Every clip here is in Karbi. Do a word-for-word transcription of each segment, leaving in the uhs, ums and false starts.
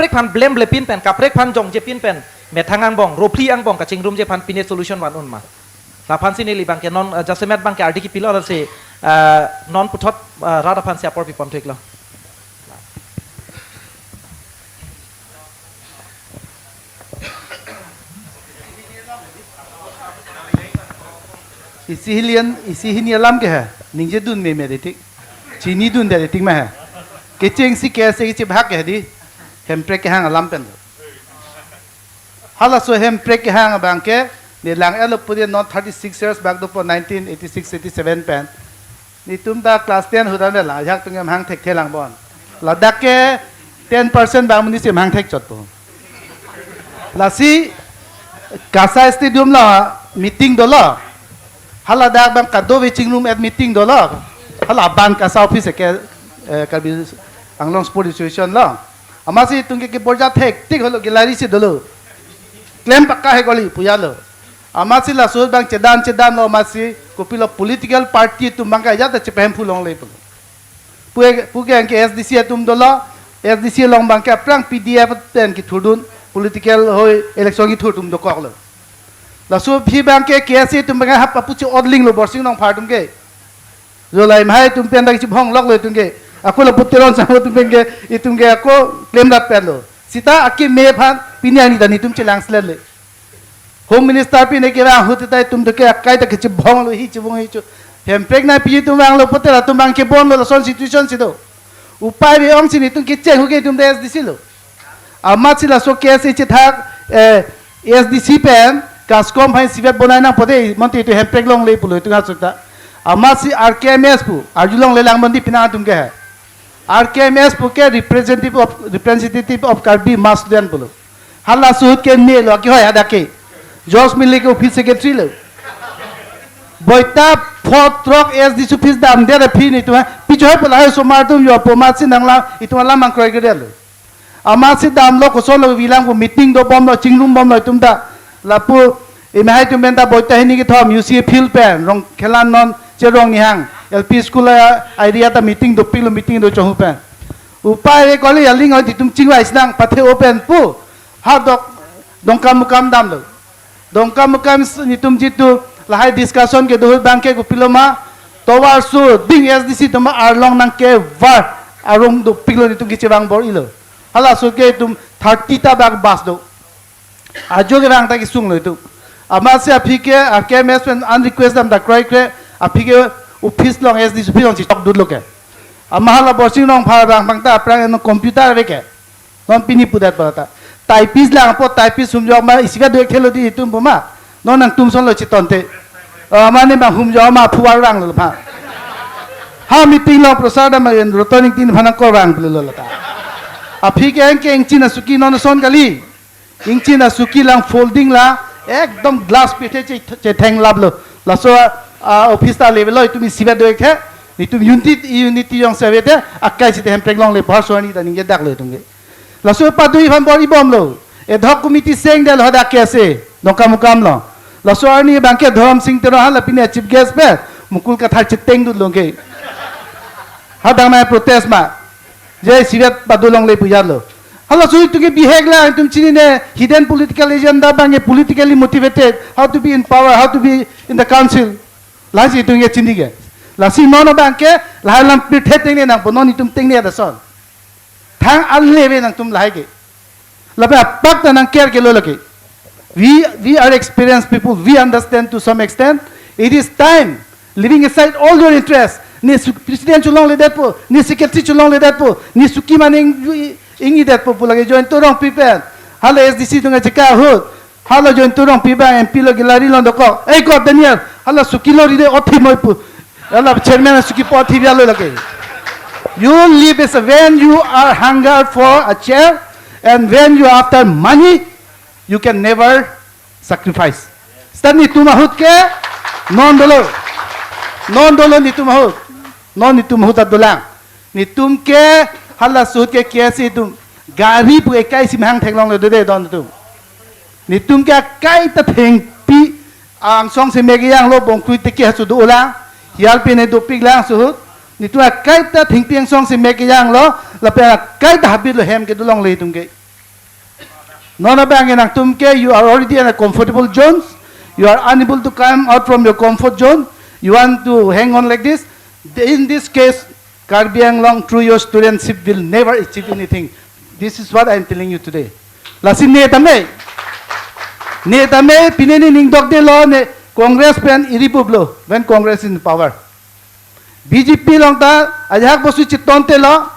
kaprek aphan blemble pin pen, kaprek aphan jongje pin pen, methang angbong, rophi angbong kachingrumji aphan pine solution van un ma? Laphan si neli abangke non, eh, jasemet abangke ardi kipilo lasi, eh, non puthot, eh, rat aphan si apor pipon theklo. Isi hini an, isi hini alam ke ha, ningje dun meme de tik, chinidunde de tik ma ha. Kechengsi ke ase kechebahak ke ha di, hemprek kehang alam pen. Halaso hemprek kehang abangke, ne lang-etlo pu de non thirty-six years bak dopo nineteen eighty-six eighty-seven pen. Netum ta class ten ahut an lang, ajahak atum ke amahang thekthe lang bon. Ladak ke ten percent bang amonit si amahang thekchotpo. Lasi, Kasai Stadium lo meeting dolo. Haladak abang kadokave chingrum-et meeting dolo. Hala aban Kasai office ke, eh, Karbi Anglong Sport Association lo. Amatsi itum ke keborja thektik holo, gallery si dolo. Klem pakka he kali pu ya lo. Amatsi laso abang chedan chedanlo, amatsi kopilo political party atum abangke ajat ta chepahem phu longle pu. Pu, pu ke anke S D C atum dolo, S D C along abangke aphrang P D F pen kethurdun, political hoi election kethur atum dokoklo. Laso aphi abangke K S A atum abangke hap apuchi odling lo Borsing Rongphar atum ke. Jolai amahai atum pen dak chibhong loklo itum ke. Ako lapu Teron Sangho atum pen ke, itum ke ako klem rat pen lo. Sita akeme aphan pini arni ta netum chelang slet le. Home Minister pine kevang ahut ta itum doke akai ta kechibhong lo, hi chibhong hi chu. Hemprek nangpiji atum vanglo pote latum abang kebonlo, lason situation si do. Upai ave-ong si netum kecheng hu ke itum ta S D C lo. Amatsi laso K S A chethak, eh, S D C pen, KASCOM aphan isivet bonai nangpo de, monti itum hemprek longle pulo itum asukta. Amatsi R K M S pu, arjulongle lang bon di pini atum ke hai. R K M S pu ke representative of, representative of Karbi mass student pulo. Halaso ahut ke ne lo, kehoi hadak ke. George Miller ke office secretary lo. Boita photrok S D C office damdet aphi netum ha, pichoi pu lahai osomar atum jopo amatsi nanglang, itum alam angkroi ke lo. Amatsi damlo, kosonlo, bilang pu meeting dobomlo, chingrumbomlo itum ta. Lapu, emahai atum pen ta boita hini kethom, U C A field pen, Rongkhelan non, Cherong Nihang, L P school a area ta meeting dopiklo, meeting do chonghu pen. Upai ave kali, aling oi itum chingvai sinang, pathe open pu, ha dok, Dongkamukam damlo. Dongkamukam s-, netum jitu, lahai discussion kedo ahut abangke kopilo ma, tovar su, ding S D C atum arlong nangkevar, arong dopiklo netum kechevang bor-ilo. Halaso ke itum thirty ta bak bus do. Ajo kevang ta kesunglo itum. Amatsi aphi ke, R K M S pen an request dam ta kroikre, aphi ke office along S D C office along chichok dutlo ke. Ama hala Borsing Rongphar abang abang ta aphrang eno computer ave ke. Non pini pudet pu ta. Typist langpo, typist humjok ma, isivet do-ik thelo di itum pu ma. Non nangtum sonlo chitonte. Eh, mane ma humjok ma phuar vanglo pha. Ha meeting along Prasad ma en Roton Ingti aphan nangkor vang pulo lata. Aphi ke anke ingchin asuki non ason kali. Ingchin asuki lang folding la, ekdom glass pithe che, chetheng laplo. Laso, ah, office ta level lo, itum isivet do-ik the, itum unity, unity jongsi ave te, akai si te hemprek longle, bahar suani ta ningje daklo itum ke. Laso padui aphan bor-ibomlo. Ad hoc committee sengdetlo hadak K S A, Dongkamukam lo. Laso arni abangke Dhorom Sing Teron hala pini chief guest pen, Mukul Kathar cheteng dutlo ke. Hadak ma protest ma. Je isivet pado longle pu ya lo. Halaso itum ke bihek lang, itum chinine hidden political agenda abangke politically motivated, how to be in power, how to be in the council. Lasi itum ke chini ke. Lasi non abangke, lahai alam pirthe tengne nangpo, non itum tengne ason. Thang ale ave nangtum lahai ke. Lapen apak ta nangker ke lo lake. We, we are experienced people. We understand to some extent. It is time. Leaving aside all your interests. Ne su-, president cholongledetpo, ne secretary cholongledetpo, ne suki mane ing-, ingnidetpo pu lake Jayanta Rongpi pen. Hala S D C atum kacheka ahut. Hala Jayanta Rongpi abang M P lo, gallery along dokok. Ei ko Daniel, hala suki lo ride othi moi pu. Hala chairman suki po thi bialo lake. You live is when you are hunger for a chair, and when you are after money, you can never sacrifice. Seta netum ahut ke non dolo. Non dolo netum ahut. Non netum ahut ta dolang. Netum ke halaso ahut ke K S A atum gari pu ekai si mahang theklongle do de don netum. Netum ke akai ta thengpi angsong si mek kejang lo, bongkrui teke hasu do-olang. Hial pine dopik lang laso ahut. Netum akai ta thengpi angsong si mek kejang lo, lapen akai ta habit lo hem kedo longle itum ke. Non abang nangtum ke, you are already in a comfortable zones. You are unable to come out from your comfort zone. You want to hang on like this. In this case, Karbi Anglong, through your studentship, will never achieve anything. This is what I am telling you today. Lasi ne tame. Ne tame, pine ne ning dokdetlo ne Congress pen iri puplo when Congress in power. B J P along ta ajahak bosu chetontelo,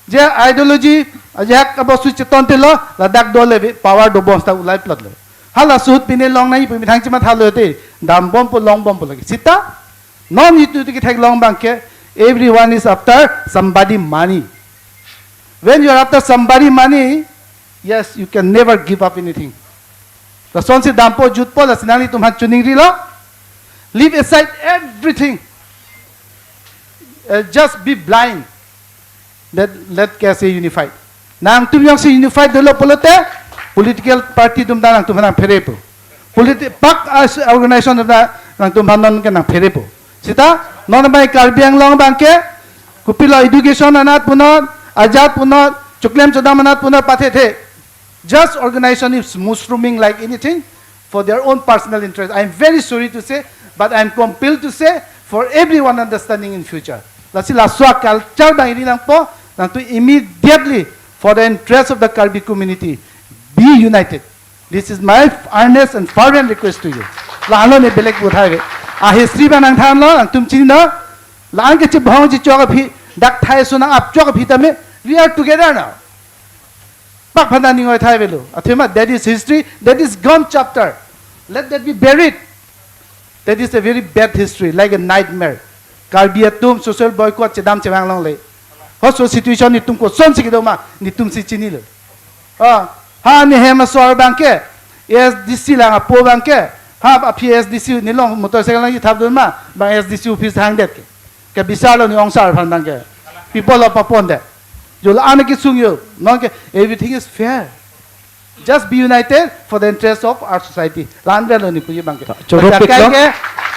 je ideology ajahak bosu chetontelo, ladak dole power dobom ta ulai plotlo. Hala ahut pine longnangji pu methang chemathalo te, dambompo longbompo lake. Sita, non itum itum ketheklong abang ke, everyone is after somebody money. When you are after somebody money, yes, you can never give up anything. Lasonsi dampo jutpo, lasi nanglitum aphan choningrilo. Leave aside everything. Uh, just be blind. Let, let K S A unified. Nangtum jongsi unified dolo pulote, political party atum ta nangtum aphan nangpherepo. Politi-, pak as organization atum ta nangtum aphan non ke nangpherepo. Sita, non abang Karbi Anglong abang ke, kopilo education anat punon, ajat punon, choklem chodam anat punon pathethe. Just organization is mushrooming like anything for their own personal interest. I am very sorry to say, but I am compelled to say for everyone understanding in future. Lasi laso a-culture abang iri nangpo, nangtum immediately for the interest of the Karbi community, be united. This is my earnest and fervent request to you. Lahelo ne belek buthai ve. A history abang nangthanlo, nangtum chinilo, la-an kachibong chichok aphi, dak thai suna apchok aphi tame, we are together now. Pak aphan ta ning oi thai avelo. Athema, that is history, that is gone chapter. Let that be buried. That is a very bad history, like a nightmare. Karbi atum social boycott chedam chevang longle. Hoso situation netum kosonsi kedo ma, netumsi chinilo. Ah, ha ne hem asor abang ke, A S D C lang apo abang ke, ha aphi A S D C nelong motorcycle nangji thapdun ma, abang A S D C office hangdet ke. Ke bisarlo ne ongsar aphan abang ke. People of Papon de. Jo la-an kesung jo. Non ke, everything is fair. Just be united for the interest of our society. La-an avelo ne puji abang ke. Choro But akai piklo. Ke,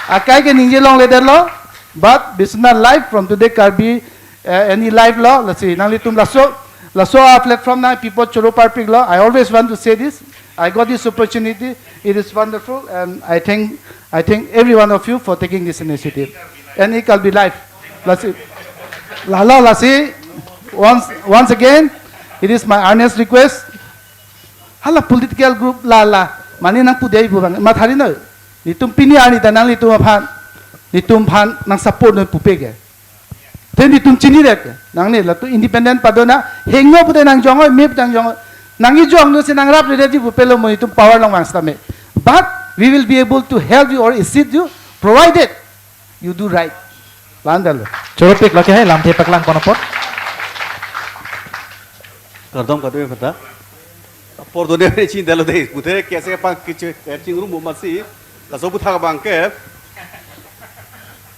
akai ke ningje longledetlo. But Biswanath Live from today Karbi, uh, any live lo, lasi nanglitum laso, laso a-platform nang people choro parpiklo. I always want to say this. I got this opportunity. It is wonderful, and I thank, I thank every one of you for taking this initiative. Any Karbi Live. Lasi, lahelo lasi, once, once again, it is my earnest request. Hala political group la la, mane nangpudei pu abang, mathari noi. Netum pini arni ta nanglitum aphan, netum aphan nang support noi pupe ke. Then netum chinidet ke. Nangne latum independent padona, hengo pute nangjong oi, me pute nangjong oi. Nang ijong nu si nangrapledetji pupelo mo netum power along vang setame. But we will be able to help you or assist you, provided you do right. La-an avelo. Choro piklo ke hai lamthe paklang pon apot. Kardom kardom peta. Apor done ne chin dalo de. Pute K S A abang keche, eh, chingrum masi. Laso aputhak abang ke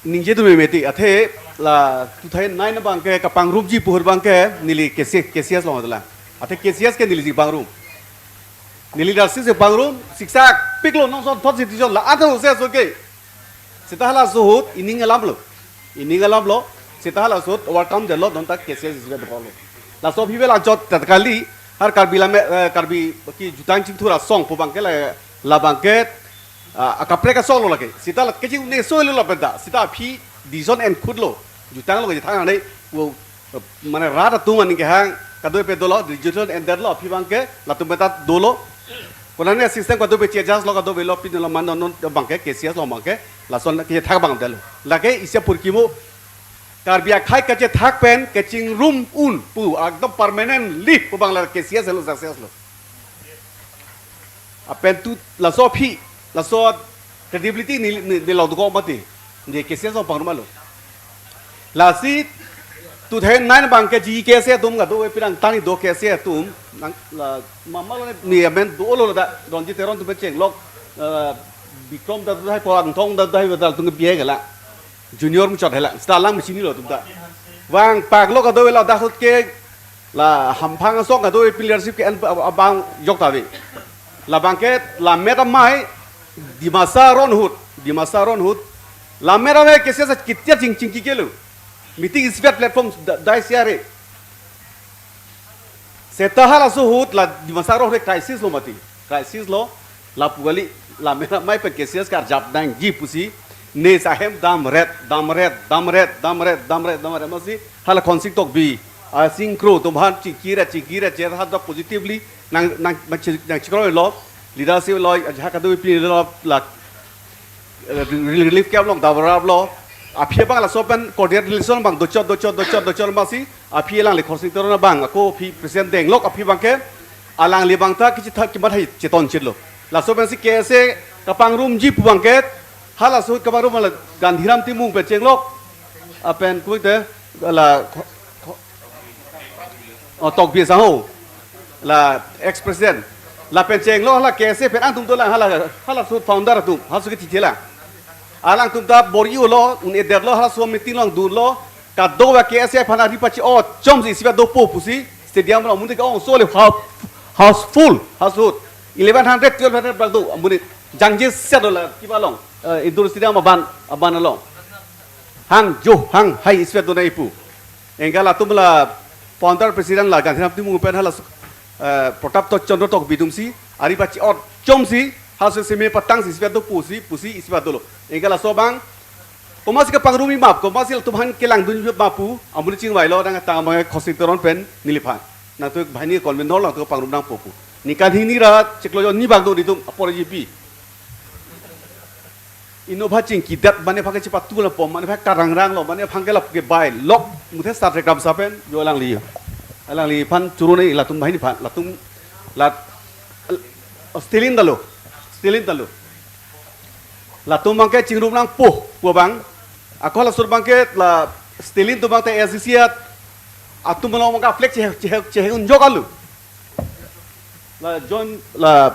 ningje tu me meti. Athe la two thousand nine abang ke kapangrumji pu ahut abang ke neli K C, K C S along dolang. Athe K C S ke neliji pangrum. Neli darsisi pangrum, siksak piklo nongson thot situation la-an ta ose so ke. Seta halaso ahut ining alamlo. Ining alamlo. Seta halaso ahut overcome detlo, non ta K C S isi dokoklo. Laso aphi vel ajat ta kali, har Karbi Lammet, eh, Karbi kejutang chingthur asong pu abang ke la, la abang ke, ah, akaprek asong lo lake. Seta la kechingneso lo lapen ta. Seta aphi decision enkhutlo. Jutanglo kejutang ane, wo, eh, mane rat atum aning kehang, kadokave dolo, decision endetlo, aphi abang ke, latum penta dolo. Konane system kadokave changes lo, kadokave lo, pin lo, man non abang ke, K C S along abang ke, lason kethak abang detlo. Lake isi apurkimo, Karbi akhei kachethak pen kechingrum un pu, ekdom permanently pu abang la K C S lo success lo. Lapen tu laso aphi, laso credibility ne, ne, ne lo dokok mati. Ne K C S along pangrum lo. Lasi two thousand nine abang ke ji K S A atum kadokave pirang tani do K S A atum nang la mama lo ne, ne amen dolo da Ronjit Teron atum pen chenglok, eh, Bikram da dai, Angtong da dai, da atum ke biye ke la. Junior muchot hela, seta alang machini lo atum ta. Vangpaklo kadokave la dak ahut ke la hamphang asong kadokave leadership ke-en abang jok ta ave. La abang ke la meta mai Dimasa aron ahut, Dimasa aron ahut. La meta mai K C S ketia ching chingki kelo. Meeting is platform da, dai siare. Seta halaso ahut la Dimasarao le crisis lo mati. Crisis lo, lapu kali, la mena mai pen K C S karjap nangji pusi, ne sahem damret, damret, damret, damret, damret, damret, masi, hala Khonsing Tokbi, a, Singkro, atum aphan chingkire, chingkire, che, ha dok positively, nang, nang, nang, chi-, nang chikro lo, leadership lo, ajahak adu pi lo, la, eh, relief camp along davarap lo. Aphi abang laso pen cordial relation abang dochot, dochot, dochot, dochot masi. Aphi alangli Khorsing Teron abang ako aphi present denglok aphi abangke. Alangli abang ta kechithak kematha cheton chitlo. Laso pensi K S A kapangrumji pu abangke. Halaso ahut kapangrum la Gandhiram Timung pen chenglok. Lapen kote la Kho-, Kho-, oh, Tokbi Sangho. La ex-president. Lapen chenglo hala K S A pen angtum dolang hala, halaso founder atum, halaso kethithe lang. Alangtum ta bor-i-o lo, un-edetlo, halaso meeting along dunlo, kadokave K S A aphan ari pache-ot chomsi isivet dopo pusi, stadium along amonit ke-ongso le half, houseful, halaso ahut. Eleven hundred, twelve hundred bak do, amonit. Jangje set lo la, kiba along, eh, indoor stadium aban, aban along. Hang jo, hang hai isivet donang ipu. Anke latum la founder president la Gandhiram Timung pen hala, eh, Pratap Tok Chandra Tokbi atumsi, ari pache-ot chomsi, halaso seme patangsi isivet do pusi, pusi isivet dolo. Anke laso abang, komatsi kapangrumji ma pu, komatsi latum aphan kelangdunji ma pu, amonit chingvailo, nangtang abang Khorsing Teron pen neliphan. Nangtum banghini convenor along nangtum kapangrumnangpo pu. Ningkan hini ra, chiklo jon ni bak do nelitum, apor G P. Innova chingkidet, mane aphan kechepatu lapom, mane aphan karangrang lo, mane aphan ke lap ke bai lok, muthe start rekam sapen, jo alangli. Alangliphan churun-e latum banghini aphan, latum lat, Stalin ta lo, Stalin ta lo. Latum abangke chingrumnangpo, pu abang. Ako halaso ahut abangke la Stalin atum abangke S D C at, atum along abangke flag chehe, chehe, chehe unjok alu. La join, la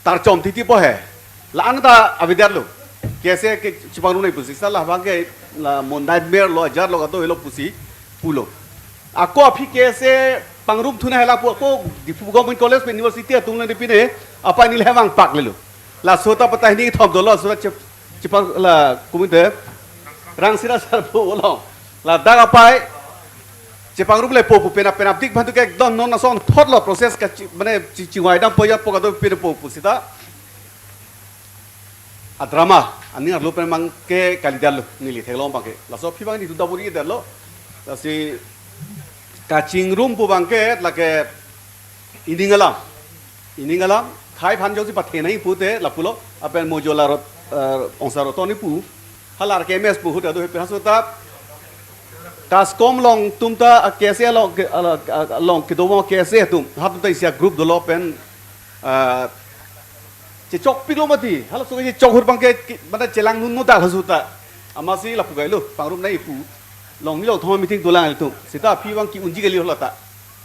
tarchom titi po he. La-an ta avedetlo. K S A ke chepangrum nai pusi, seta labang ke la mo nightmare lo, ajar lo, kato helo pusi pulo. Ako aphi K S A pangrum thunang hela pu ako Diphu Government College pen University atum le pine, apa neli hemang pak lelo. Laso ta patah ini thom dolo, laso ta chep-, chepang la komote Rangsina Sarpo along. Ladak apai chepangrum lepo pu penap penapdik aphan tu ke ekdom non asonthot lo process ka chi-, mane chi-, chingvai dampo ajat po kadokave pu seta. A drama, aning arlo pen abangke kalidetlo, neli theklong abangke. Laso aphi abang nelitum ta bor-idetlo. Lasi kachingrum pu abangke, lake ining alam. Ining alam, khei aphan jongsi pathenang pute, lapulo, lapen mo jo la rot, eh, ongsa roton ni pu, hala R K M S pu ahut adu hepe halaso ta, Kaskom along atum ta, ah, K S A along, ke, ala, ah, along kedo mo K S A atum, ha atum ta isi a-group dolo pen, ah, chechokpiklo mati, halaso chechok ahut abangke, ke, mane chelang nunno dak halaso ta, amatsi lapu kailo, pangrumnang ipu, along ni along thom meeting dolang atum, seta aphi abang ke-unji kali hala ta.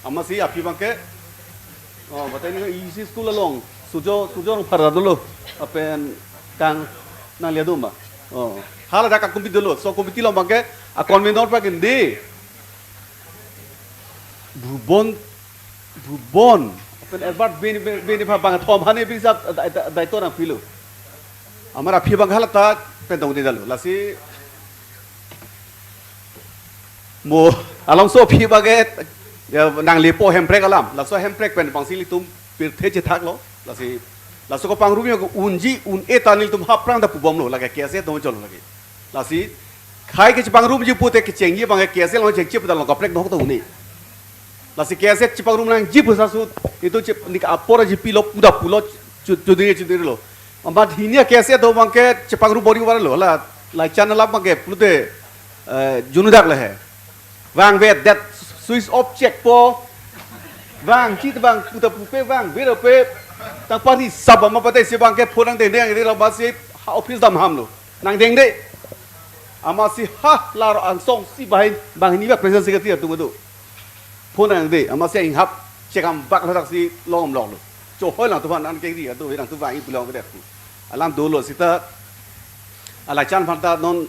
Amatsi aphi abangke, oh, batai ni isi school along, Surjo, Surjo Rongphar dolo, lapen kang nang liadum ba. Oh, hala dak a-committee dolo, so committee along abangke, a-convenor abangke neli. Bhubon, Bhubon, lapen Albert Bey, Bey, Bey aphan abang thom hane bisa, dai, dai, daito nangpilo. Amat aphi abang hala ta, pen dongde detlo, lasi, Mo, alangso aphi abangke, ya, nanglepo Hemprek alam. Laso Hemprek pen abangsi ilitum pirthe chethaklo. Lasi, laso kapangrumji ke unji un-e ta nelitum aphrang ta pubomlo, lake K S A atum cholo lake. Lasi, khei ke chepangrumji pute kechengji abangke K S A along chengche pu ta along kaprek nok ta un-e. Lasi K S A chepangrumnangji pu halaso ahut, itum che, nik apor G P lo pu ta pulo chu-, chudri chudri lo. Amat hini a-K S A atum abangke chepangrum bor-i varlo, la, la channel abangke pulote, eh, junudak le he. Vangvedet, switch off check po. Vangji ta vang pu ta pupe vangve rope. Tang pani sab amat pathe isi abangke phone nangdengdeng, dengdeng lo amatsi ha office dam hamlo. Nangdengde. Amatsi ha la ro angsong si bahin, banghini ba president secretary atum do. Phone nangde, amatsi inghap chekam bak ladak si longdam longlo. Chohoi nangtum aphan nangkeri, adu nangtum vang-i pu longvedet pu. Alam dolo seta, alachan aphan ta non,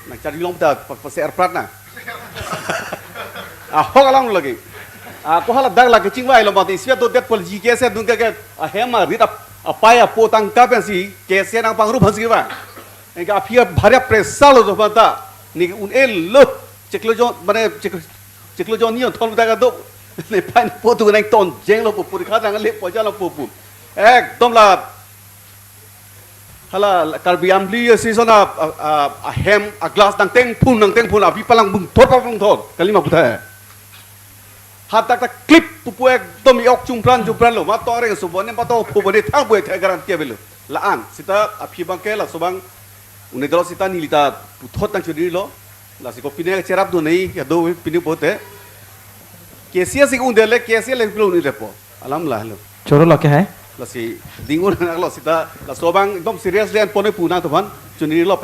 nangcharjulong ta pa, pase erprat na. Ahok alam lagi. Ako hala dak lagi chingvailo mati, isivet dodet pol G K S atum ke, ke, ahem arit ap, apai apo tangka pensi, K S A nangpangrum aphansi ba. Anke aphi bhari pressure lo do aphan ta. Neli un-elo, chiklo jon, mane, chiklo, Chiklo jonni on thol ta kadok. Nephan po tu nang tonjeng lo pu, purikha nang le poja lo pu pu. Ekdom la. Hala Karbi Amli Association a, a, a, ahem a glass nangteng phun nangteng phun api palang bung thor palang bung thor. Kalima puthai. Hadak ta klip pupu ekdom i-ok chumpran chumpran lo. Ma toreng subon ne pato phubon ne thang bu ek thai garanti avelo. La-an sita aphi abang ke laso abang unidro sita neli ta puthot nangchonilo. Lasi kopine cherap do nei ya do pine pote. K C S si ung dele K C S le pilo ni repo. Alam la lo. Choro lo ke hai? Lasi dingun nang lo sita laso abang ekdom serious le an pone pu nangthan chonilo.